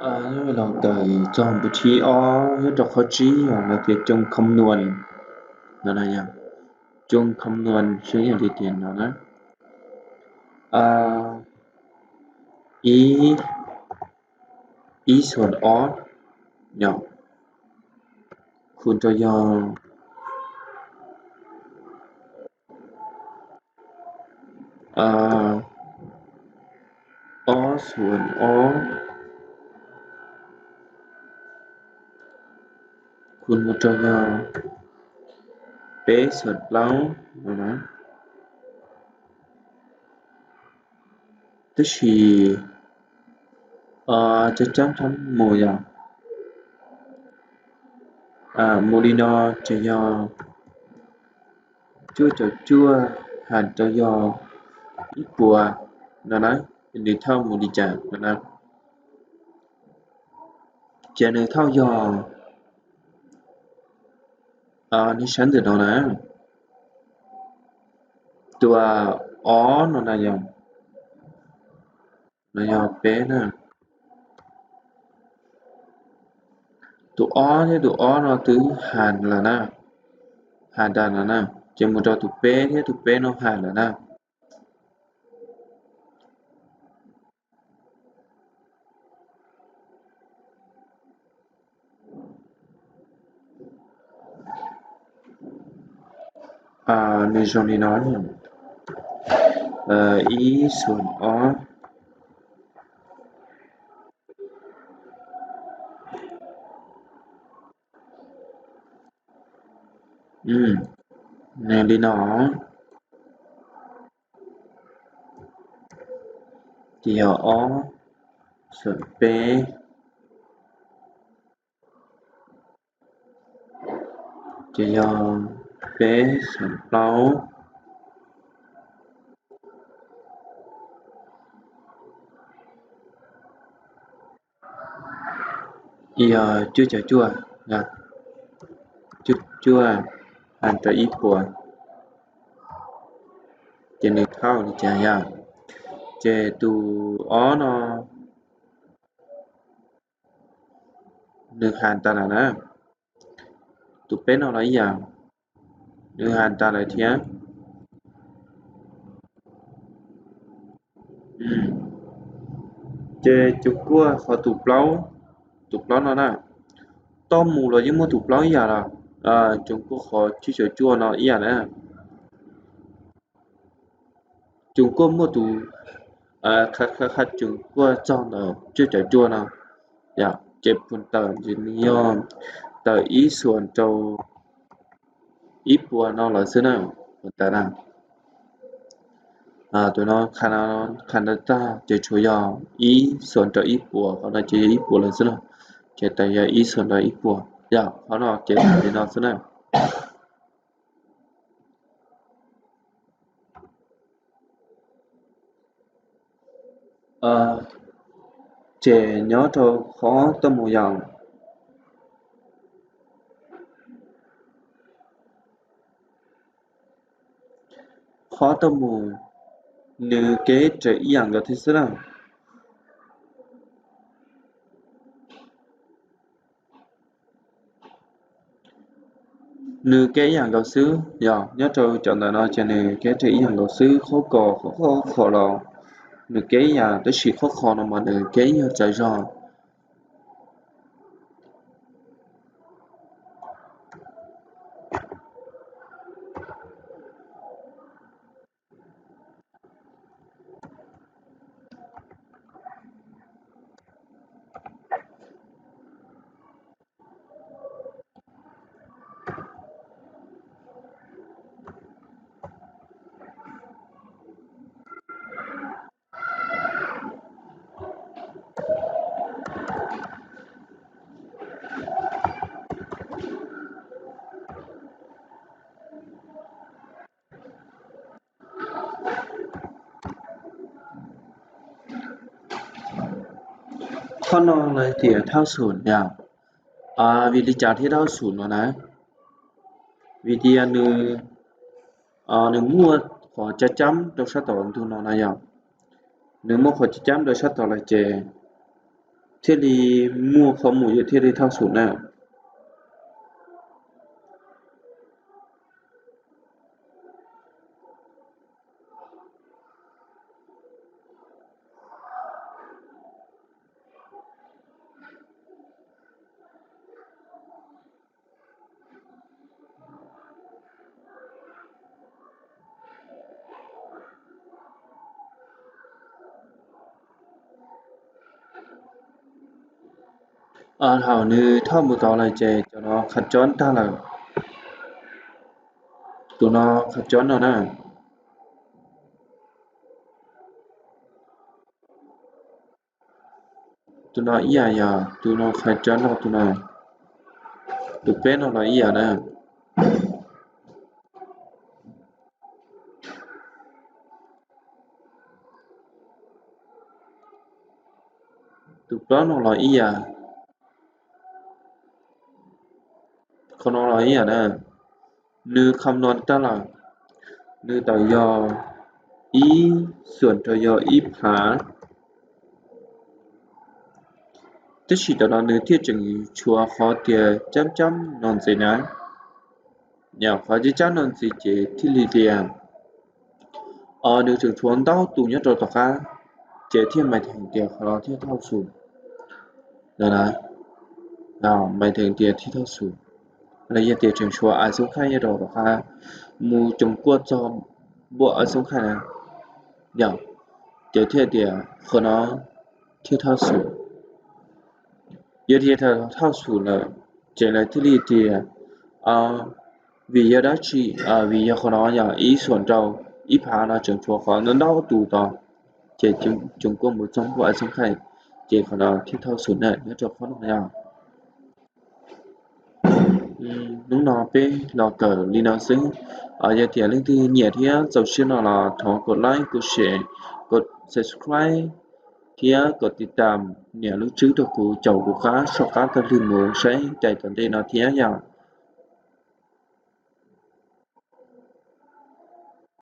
Los tawm txog ntu thib ob nyob rau qhov tsib no tias coo kham nuas no na yom. Coo kham nuas xws yog li tias no na, ib, ib xuas ob yom, khu rau yog ob xuas ob khu rau yog peb xuas plaub no na. Tab sis cov cab thab mus yog mus li no ces yog cuaj caum cuaj has rau yog ib puas no na, nws thauj mus li cas no na. Ces nws thauj yog, nej saib ntawm no na, tus ob no na yog, no yog peb na. Tus ob thiab tus ob no twb has lawm na, has tas no na, ces mus rau tus peb thiab tus peb no has lawm na. Nws zoo li no, ib xuas ob, nws li no, ces yog ob xuas peb, ces yog peb xuas plaub, yog cuaj caum cuaj, cuaj cuaj has rau ib puas, ces nws thauj li cas yog, ces tus ob no nws has tas lawm na. Tus peb no los ib yam, nws has tas lawm thiab. Ces cov kuaj qhov tus plaub, tus plaub no na, toj mus los yeej muaj tus plaub ib yam los, cov kuaj qhov cuaj caum cuaj no ib yam na. Cov kuaj muaj tus, qhov cov kuaj txog ntawm cuaj caum cuaj no, ces phoo tawm ces nws yog tawm ib xuas rau ib puas no lawm xwb na, phoo tawm na. Tus no qha ntawd tag ces tshuav yog ib xuas rau ib puas, qhov no ces yog ib puas lawm xwb na, ces tawm yog ib xuas rau ib puas, yog qhov no ces li no xwb na. Ces nyob rau qhov toj mus yom, qhov toj mus nws kev raws ib yam nkaus thiab xwb na. Nws kev ib yam nkaus xwb, yog nyob rau cov ntawm no ces nws kev raws ib yam nkaus xwb, qhov ko qhov ko los nws kev ib yam, tab sis qhov ko no mas nws kev yog tsav zog. Qhov no lawv tias thauj xum yom. Vim li cas thiaj thauj xum no na? Vim tias nws, nws muaj qhov cab cab rau sab tom ntug no na yom. Nws muaj qhov cab cab rau sab tom lawm ces thiaj li muaj qhov mus yog thiaj li thauj xum na. Thaum nws thauj mus tod lawm ces cov no qhav cob tag lawm. Tus no qhav cob no na. Tus no ib yam yog tus no qhav cob no tus no. Tus peb no los ib yam na. Tus plaub no los ib yam. Qhov no los ib yam na. Nws kham no tag lawm, nws tawm yog ib xuam rau yog ib phav. Tab sis tam no nws thiaj tseem tshuav qhov tias cab cab no ntxiv na. Yog qhov cab cab no ntxiv ces thiaj li tias nws tseem tshuav ntau tus nyob rau tom qab, ces thiaj mais theem tias qhov no thiaj thauj xum. Mais theem tias thiaj thauj xum, los yog tias tseem tshuav a xoob khaij nyob rau tom qab, mus coom kuaj txog npuaj a xoob khaij na. Yog, ces thiaj tias qhov no thiaj thauj xum. Yog tias thauj xum lawm, ces lawv thiaj li tias, vim yog dab tsi? Vim yog qhov no yog ib xuam rau ib phav no tseem tshuav qhov ntau tus tod, ces coom kuaj mus txog npuaj a xoob khaij, ces qhov no thiaj thauj xum na nyob rau qhov no yog. Hnub no peb los kawm li no xwb. Yog tias leej twg nyiam thiab txaus siab no los thov kom like, kom share, kom subscribe thiab kom tiv tam niam lub tswb rau kuv caum kuv qab soj qab taug lw mus saib cai tom ntej no thiab yom.